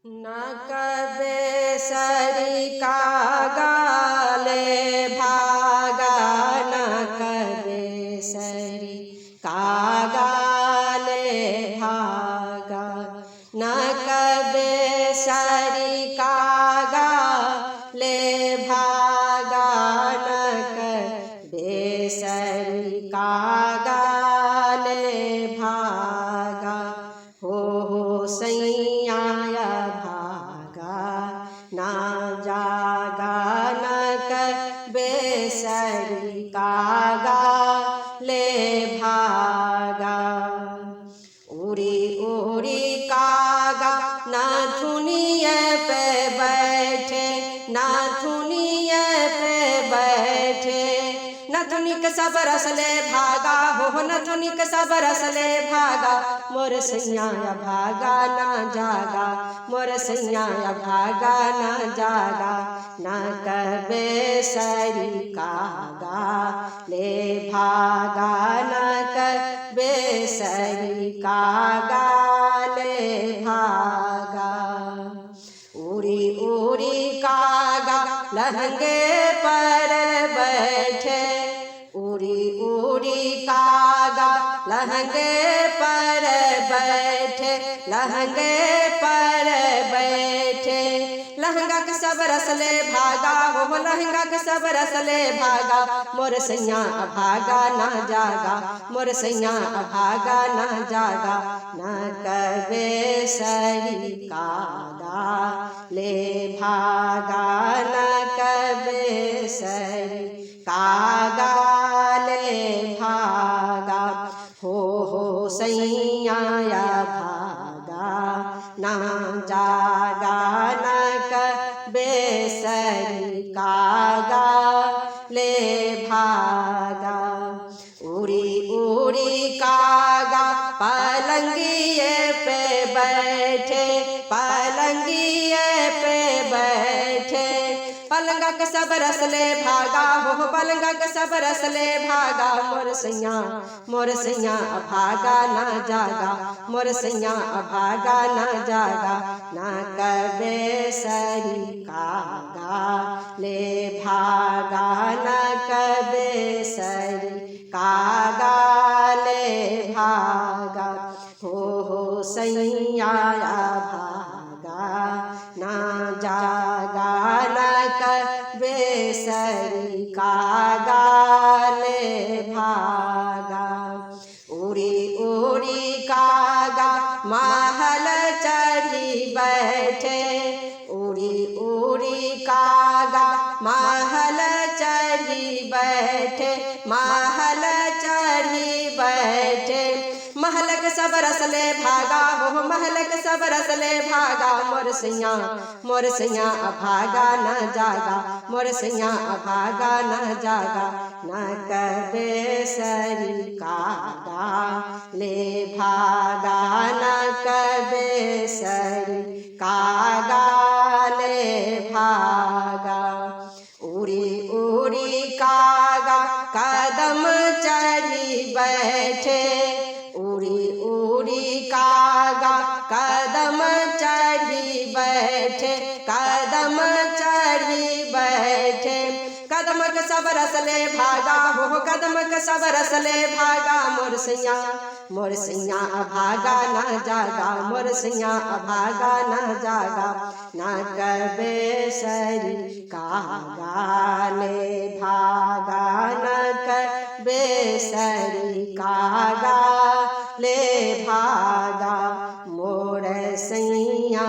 न कबे सरिका गाले भागा, न कबे सरिका गाले भागा, न कबे सरिका गाले भागा, न कबे सरिका गाले भागा। हो सैया भागा ना जागा, न कबे सरिका गाले भागा। उड़ी उड़ी कागा नाथुनिए पे बैठे, नाथुनिए पे बैठे, नथुनी के सब रसले भागा, हो नथुनी के सब रसले भागा। मोर सैया भागा ना जागा, मोर सैया भागा ना जागा, ना कबे सरी कागा ले भागा, ना कबे सरी कागा ले भागा। उड़ी उड़ी कागा लहंगे पर बैठे, उड़ी उड़ी कागा लहंगे पर बैठे, लहंगे पर बैठे, लहंगा के सब रसले भागा, हो लहंगा के सब रसले भागा। मोर सैया भागा ना जागा, मोर सैया भागा ना जागा, ना कबे सही कागा ले भागा, ना कबे सही कागा ले भागा। हो सैया भागा ना जागा, ना कबे सरी कागा ले भागा। उड़ी उड़ी कागा पलंगिए पे बैठे, पलंगिए पे बैठे, पलंगा के सब रसले भागा, हो पलंगा के सब रसले भागा। मोर सैया भागा ना जागा, मोर सैया भागा ना जागा, ना कबे सरी कागा ले भागा, ना कबे सरी कागा ले भागा। हो सैया भागा ना जागा, ना कबे सरी कागा ले भागा। उड़ी उड़ी कागा महल चढ़ी बैठे, उड़ी उड़ी कागा महल चढ़ी बैठे, महल चढ़ी बैठे, महल के सब रसले भागा, हो महल के सब रसले भागा। मोर सैया भागा ना जागा, मोर सैया भागा ना जागा, ना कबे सरी कागा ले भागा, ना कबे सरी कागा ले भागा। उड़ी उड़ी कागा कदम चढ़ी बैठे, उड़ी उड़ी कागा कदम चढ़ी बैठे, कदम चढ़ी बैठे, कदम के सब रसले भागा, हो कदम के सब रसले भागा। मोर सैया भागा ना जागा, मोर सैया भागा ना जागा, ना कबे सरी कागा ले भागा, ना कबे सरी कागा ले भागा। मोर सैया